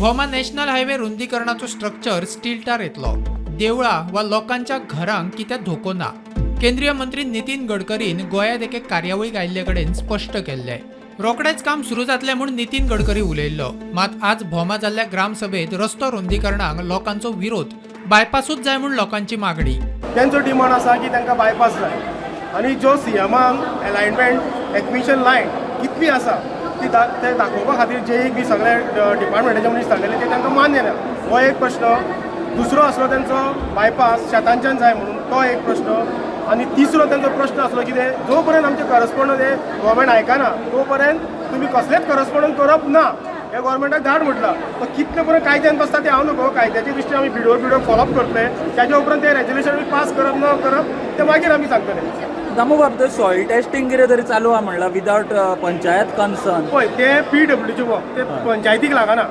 Bhoma national highway रुंदीकरणाचो structure स्टिल्टार येतलो. देवळां वा लोकांच्या घरांक कितें धोको ना. केंद्रीय मंत्री नितीन गडकरीन गोंयांत एके कार्यावळीक आयिल्ले कडेन स्पश्ट केल्लें. रोखडेंच काम सुरू जातलें म्हूण नितीन गडकरी उलयल्लो. मात आज भोमा जाल्ल्या ग्रामसभेत रस्तो रुंदीकरणाक लोकांचो विरोध. बायपासूच जाय म्हूण लोकांची मागणी. तेंचो डिमांड आसा की तांकां बायपास जाय आनी जो सीएमान एलायनमेंट एक्विशन लायन कितली आसा ती ते दाखोवपा खातीर जेईक बी सगळे डिपार्टमेंटाचे मनीस सांगलेले, ते तांकां मान्य ना. हो एक प्रश्न. दुसरो आसलो तेंचो बायपास शेतांच्यान जाय म्हणून, तो एक प्रश्न. आनी तिसरो तेंचो प्रश्न आसलो कितें, जो पर्यंत आमचे करस्पॉन्डंट हे गव्हर्मेंट आयकना तो पर्यंत तुमी कसलेच करस्पॉन्डंट करप ना, हे गव्हर्मेंटाक धाड म्हटलां. तो कितले पर्यंत कायद्यान बसता ते हांव नको. कायद्याच्या दृश्टीन आमी बिडो बिडो फॉलोअप करतले. त्याच्या उपरांत ते रेजोल्युशन आमी पास करप न करप ते मागीर आमी सांगतले. दामू बाब, थंय सॉयल टेस्टिंग कितें तरी चालू आहा म्हणलां विदावट पंचायत कन्सर्न. पळय, ते पीडब्ल्यूडीचे वर्क, ते पंचायतीक लागना.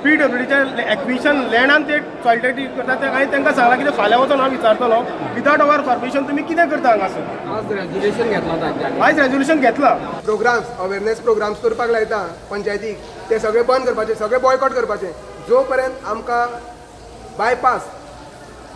पीडब्ल्यूडीच्या एक्विशन लँडान ते सॉयल टेस्टिंग करता. ते हांवें तांकां सांगलां कितें, फाल्यां वचोन हांव विचारतलो, विदावट our permission तुमी कितें करता हांगासर. आज रेजोल्युशन घेतला तांच्यानी? आयज रेजोल्युशन घेतलां. प्रोग्राम्स, अवेरनेस प्रोग्राम्स करपाक लायता पंचायतीक, ते सगळे बंद करपाचे, सगळे बॉयकॉट करपाचे. जो पर्यंत आमकां बायपास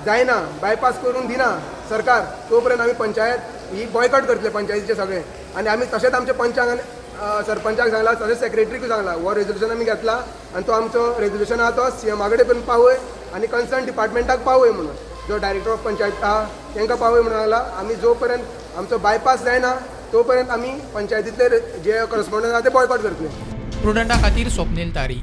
जायना, बायपास करून दिना सरकार, तो पर्यंत आमी पंचायत ही बॉयकॉट करतले, पंचायतीचे सगळे. आनी आमी तशेंच आमच्या पंचांक आनी सरपंचाक सांगला, तशेंच सेक्रेटरीकूय सांगला. हो रेजोल्युशन आमी घेतला आनी तो आमचो रेजोल्युशन आहा तो सीएमा कडेन पण पावय आनी कन्सर्न डिपार्टमेंटाक पावय म्हणून, जो डायरेक्टर ऑफ पंचायत आहा तांकां पावय म्हणून सांगला. आमी जो पर्यंत आमचो बायपास जायना तो पर्यंत आमी पंचायतीतले जे करस्पॉन्डंट आहा ते बॉयकॉट करतले. प्रुडंटा खातीर स्वप्नील तारी.